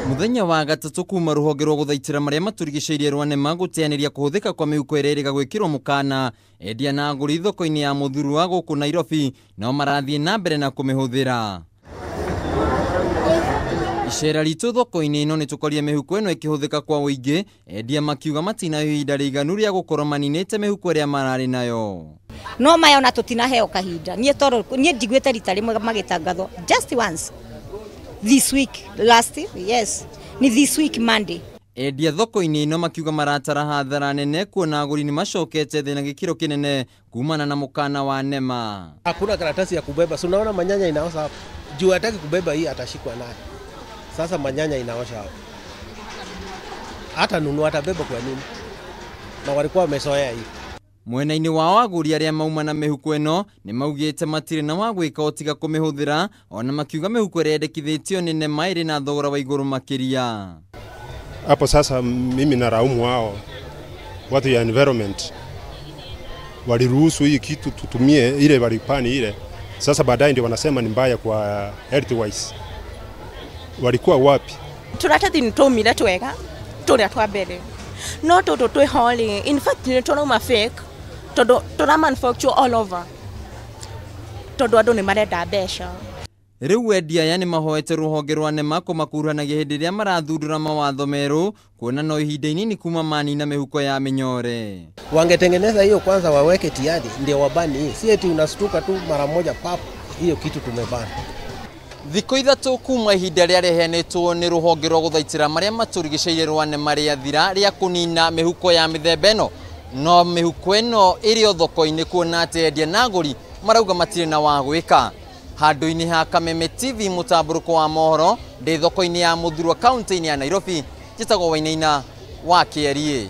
Muthenya wa gatatu kuma ruhonge rwa guthaitira maria maturigicĩirie rwa NEMA gũteanĩria kũhũthĩka kwa mĩhuko ĩrĩa ĩrĩga gwĩkĩrwo mũkana, endia na agũri thoko-inĩ ya Muthurwa gũkũ Nairobi no marathiĩ na mbere na kũmĩhũthĩra. Icera ritũ thoko-inĩ ĩno nĩ tũkorie mĩhuko ĩno ĩkĩhũthĩka kwa ũingĩ, endia makiuga matina ihinda rĩiganu rĩa gũkorwo maninĩte mĩhuko ĩrĩa mararĩ nayo. No maya ona tũtinaheo kahinda. Niĩ tondũ niĩ njiguĩte rita rĩmwe magĩtangathwo just once this week last, yes, ni this week Monday. Endia thoko-inĩ ĩno makiuga maratara hathara nene kuona agũri nĩ macokete thĩ na gĩkĩro kĩnene kumana na mũkana wa NEMA. Hakuna karatasi ya kubeba, si unaona manyanya inaoza hapo. Juu hataki kubeba hii atashikwa nayo. Sasa manyanya inaosha hapo. Hata nunua atabeba kwa nini? Na walikuwa wamezoea hii. Mwena-inĩ wao agũri arĩa mauma na mĩhuko ĩno nĩ maugĩte matirĩ na wa gwĩka o tiga kũmĩhũthĩra, ona makiuga mĩhuko ĩrĩa yendekithĩtio nĩ NEMA ĩrĩ na thogora wa igũrũ makĩria. Hapo sasa mimi naraumu wao watu ya environment waliruhusu hii kitu tutumie ile walipani ile. Sasa baadaye ndio wanasema ni mbaya kwa health wise. Walikuwa wapi? Turatathi nĩ twaumire twega tũrĩa twa mbere, no tũtũ twĩho rĩ, in fact nĩ tũrauma fake tondũ tũra manufacture all over tondũ andũ nĩ marenda mbeca. Rĩu endia aya nĩ mahoete rũhonge rwa NEMA kũmakuruhanagia hĩndĩ ĩrĩa marathundũra mawatho merũ kuona no ihinda inini kuma manina mĩhuko ya mĩnyore. Wangetengeneza hiyo kwanza waweke tayari ndio wabani hii. Si eti unastuka tu mara moja pap hiyo kitu tumebana. Thikũ ithatũ kuma ihinda rĩa rĩheanĩtwo nĩ rũhonge rwa gũthaitĩra marĩa matũrigicĩirie rwa NEMA rĩathira rĩa kũnina mĩhuko ya mĩthemba ĩno, no mĩhuko ĩno ĩrĩ o thoko-inĩ kuona atĩ endia na agũri marauga matirĩ na wa gwĩka. Handũ-inĩ ha Kameme TV mũtambũrũko wa mohoro ndĩ thoko-inĩ ya Muthurwa kaunti-inĩ ya Nairobi, njĩtagwo Wainaina wa Kĩeriĩ.